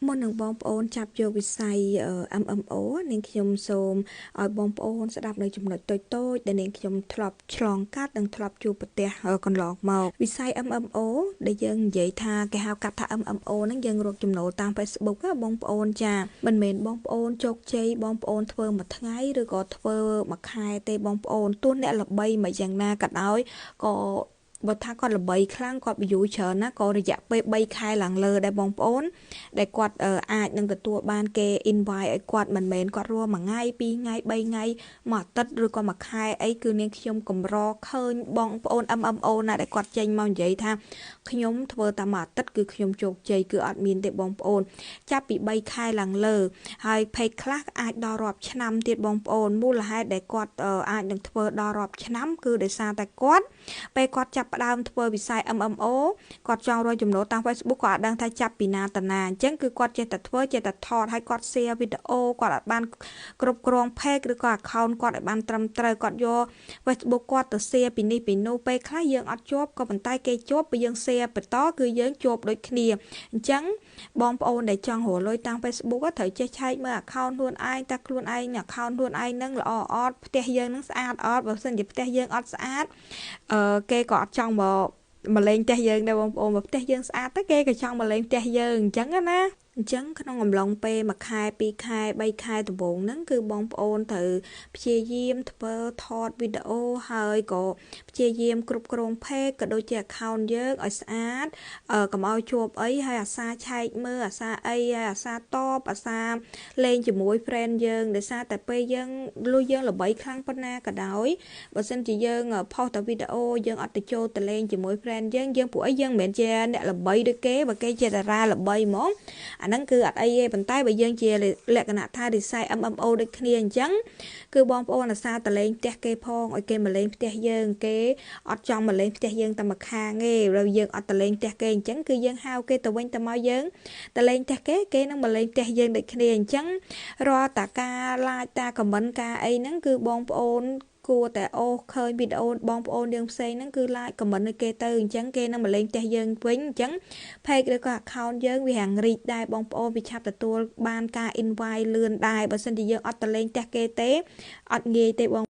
មុននឹងបងប្អូនចាប់យកវិស័យ MMO នាងខ្ញុំសូមឲ្យបងប្អូនស្ដាប់នៅចំណុចតូចៗដែលនាងខ្ញុំធ្លាប់ឆ្លងកាត់និងធ្លាប់ជួបប្រទះកន្លងមកវិស័យ MMO ដែលយើងនិយាយថាគេហៅកាត់ថា MMO ហ្នឹងយើងរកចំណូលតាម Facebook បងប្អូនចាមិនមែនបងប្អូនជោគជ័យបងប្អូនធ្វើមួយថ្ងៃឬក៏ធ្វើមួយខែទេបងប្អូនទោះអ្នកល្បីមកយ៉ាងណាក៏ដោយក៏បើថាគាត់ល្បីខ្លាំងគាត់ view ច្រើនណាក៏រយៈពេល3ខែឡើងលើដែរបងប្អូនដែលគាត់អាចនឹងទទួលបានគេ invite ឲ្យគាត់មិនមែនគាត់រស់មួយថ្ងៃ2ថ្ងៃ3ថ្ងៃមួយអាទិត្យឬក៏មួយខែអីគឺនាងខ្ញុំកម្រឃើញបងប្អូន MMO ណាដែលគាត់ចេញមកនិយាយថាខ្ញុំធ្វើតែមួយអាទិត្យគឺខ្ញុំជោគជ័យគឺអត់មានទេបងប្អូនចាប់ពី3ខែឡើងលើហើយ page ខ្លះអាចដល់រាប់ឆ្នាំទៀតបងប្អូនមូលហេតុដែលគាត់អាចនឹងធ្វើដល់រាប់ឆ្នាំគឺដោយសារតែគាត់ពេលគាត់ចាប់ផ្ដើមធ្វើវិស័យ MMO គាត់ចង់រកចំណូលតាម Facebook គាត់អត់ដឹងថាចាប់ពីណាតាណាអញ្ចឹងគឺគាត់ចេះតែធ្វើចេះតែថតហើយគាត់ share វីដេអូគាត់អត់បានគ្រប់គ្រង page ឬក៏ account គាត់ឲ្យបានត្រឹមត្រូវគាត់យក Facebook គាត់ទៅ share ពីនេះពីនោះពេលខ្លះយើងអត់ជាប់ក៏ប៉ុន្តែគេជាប់ពេលយើង share បន្តគឺយើងជាប់ដូចគ្នាអញ្ចឹងបងប្អូនដែលចង់រកលុយតាម Facebook ត្រូវចេះឆែកមើល account ខ្លួនឯងតើខ្លួនឯង account ខ្លួនឯងនឹងល្អអត់ផ្ទះយើងនឹងស្អាតអត់បើមិនជាផ្ទះយើងអត់ស្អាតគេក៏អត់ចង់មកលេងផ្ទះយើងដែរបងប្អូនបើផ្ទះយើងស្អាតទៅគេក៏ចង់មកលេងផ្ទះយើងអញ្ចឹងណាអញ្ចឹងក្នុងអំឡុងពេល1ខែ2ខែ3ខែដំបូងហ្នឹងគឺបងប្អូនត្រូវព្យាយាមធ្វើថតវីដេអូហើយក៏ព្យាយាមគ្រប់គ្រង page ក៏ដូចជា account យើងឲ្យស្អាតកុំឲ្យជាប់អីហើយអាសាឆែកមើលអាសាអីហើយអាសាតបអាសាលេងជាមួយ friend យើងដោយសារតែពេលយើងលុយយើងល្បីខ្លាំងប៉ុណ្ណាក៏ដោយបើសិនជាយើងផុសតែវីដេអូយើងអត់ទៅចូលទៅលេងជាមួយ friend យើងយើងពួកអីយើងមិនមែនជាអ្នកល្បីដូចគេបើគេជាតារាល្បីហ្មងអាហ្នឹងគឺអត់អីទេប៉ុន្តែបើយើងជាលក្ខណៈថាវិស័យ MMO ដូចគ្នាអញ្ចឹងគឺបងប្អូនអាសាតលេងផ្ទះគេផងឲ្យគេមកលេងផ្ទះយើងគេអត់ចង់មកលេងផ្ទះយើងតែមួយខាងទេឬយើងអត់តលេងផ្ទះគេអញ្ចឹងគឺយើងហៅគេទៅវិញទៅមកយើងតលេងផ្ទះគេគេនឹងមកលេងផ្ទះយើងដូចគ្នាអញ្ចឹងរាល់តាការ like តា comment ការអីហ្នឹងគឺបងប្អូនគួរតែអូសឃើញវីដេអូបងប្អូនយើងផ្សេងហ្នឹងគឺ like comment ឲ្យគេទៅអញ្ចឹងគេនឹងមកលេងផ្ទះយើងវិញអញ្ចឹង page ឬក៏ account យើងវារាងរីកដែរបងប្អូនវាឆាប់ទទួលបានការ invite លឿនដែរបើសិនជាយើងអត់ទៅលេងផ្ទះគេទេអត់ងាយទេបង